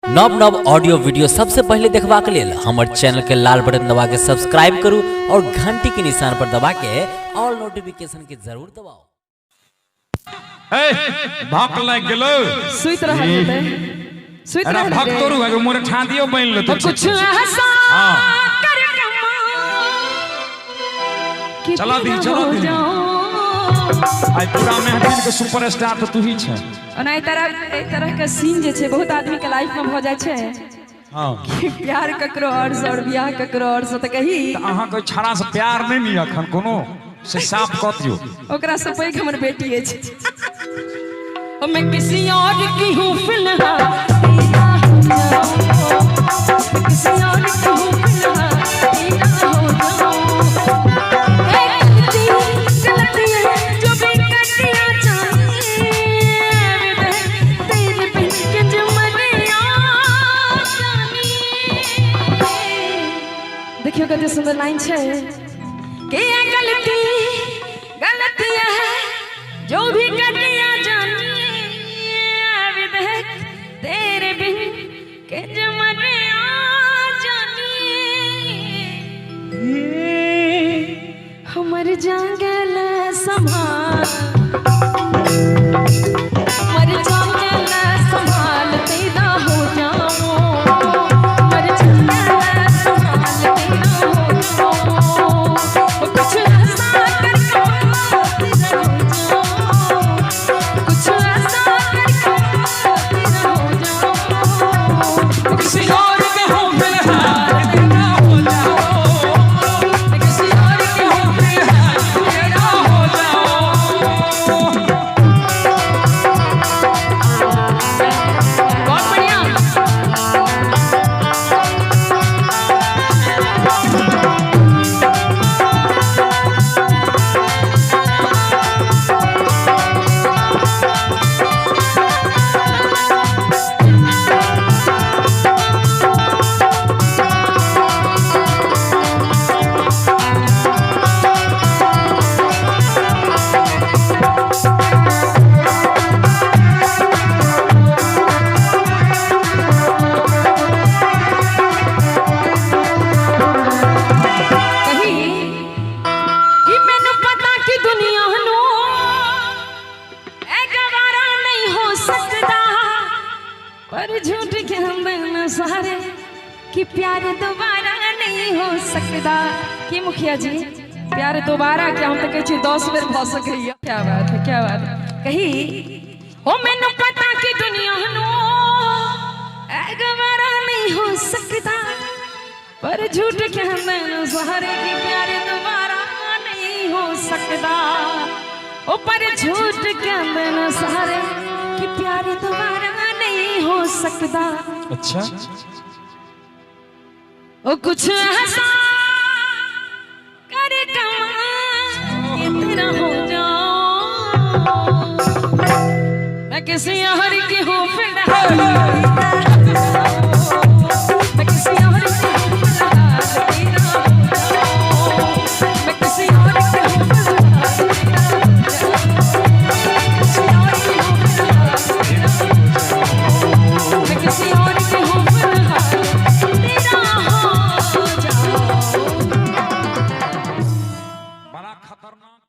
नव नव audio video सबसे पहले देखबाक लेल हमर चैनल के लाल बटन दबा के सब्सक्राइब करू और घंटी के निशान पर दबा के ऑल नोटिफिकेशन के जरूर दबाउ। ए भक लागि गेलो। सुति रहल हेतै, सुति अरे रहल भक रे। तोरू है मोरे ठा दियो बनि लेतौ। कुछ ऐसा हाँ। कर कमा कि चला दी, तेरा चला हो दी। जाऊं। आइ पूरा महफिल के सुपरस्टार तऽ तू ही छै। ओना एहि तरह के सीन जे छै बहुत आदमी के लाइफ में भऽ जाइ छै हाँ कि प्यार ककरो और से और बियाह ककरो और से, तऽ कही अहाँके छाड़ा से प्यार नहि नी अखन कोनो से साफ कऽ दियौ। ओकरा से पैघ हमर बेटी अछि। ओ मैं किसी और की हूँ फिलहाल, तेरा हो जाऊं। मैं किसी और की हूँ फिलहाल, तेरा हो जाऊं। एक गलती, गलती है जो भी कटिया जानी, तेरे बिन के जो मरिया जानी। देखियो कते सुंदर लाइन छै कि ये गलती गलती है जो भी कटिया जानी, देख तेरे बिन के जो मरिया जानी, हमर जंगल संभाल, मर जंगल संभाल तेरा हो जाऊं, मर जंगल संभाल तेरा हो जाऊं। कुछ ऐसा कर कमाल तेरा हो जाऊं, कुछ ऐसा कर कमाल तेरा हो जाऊं। किसी और के हूँ फिलहाल तेरा हो जाओ। किसी और के हूँ फिलहाल तेरा हो जाओ। बहुत बढ़िया। कही कि मैनू पता कि दुनिया नू ए गवारा नहीं हो सकदा, पर झूठ कहंदे न सारे कि प्यार दोबारा नहीं हो सकदा। कि मुखिया जी प्यार दोबारा क्या, हम तो कहै छी 10 बेर भऽ सकैया। क्या बात है, क्या बात है। कही ओ मैनू पता कि दुनिया नू ए गवारा नहीं हो सकदा, पर झूठ कहंदे न सारे कि प्यार दोबारा नहीं हो सकदा। ओ पर झूठ कहंदे न सारे कि प्यार दोबारा नहीं हो सकदा। अच्छा ओ कुछ ऐसा कर कमाल कि तेरा हो जाऊं, मैं किसी और की हूँ फिलहाल।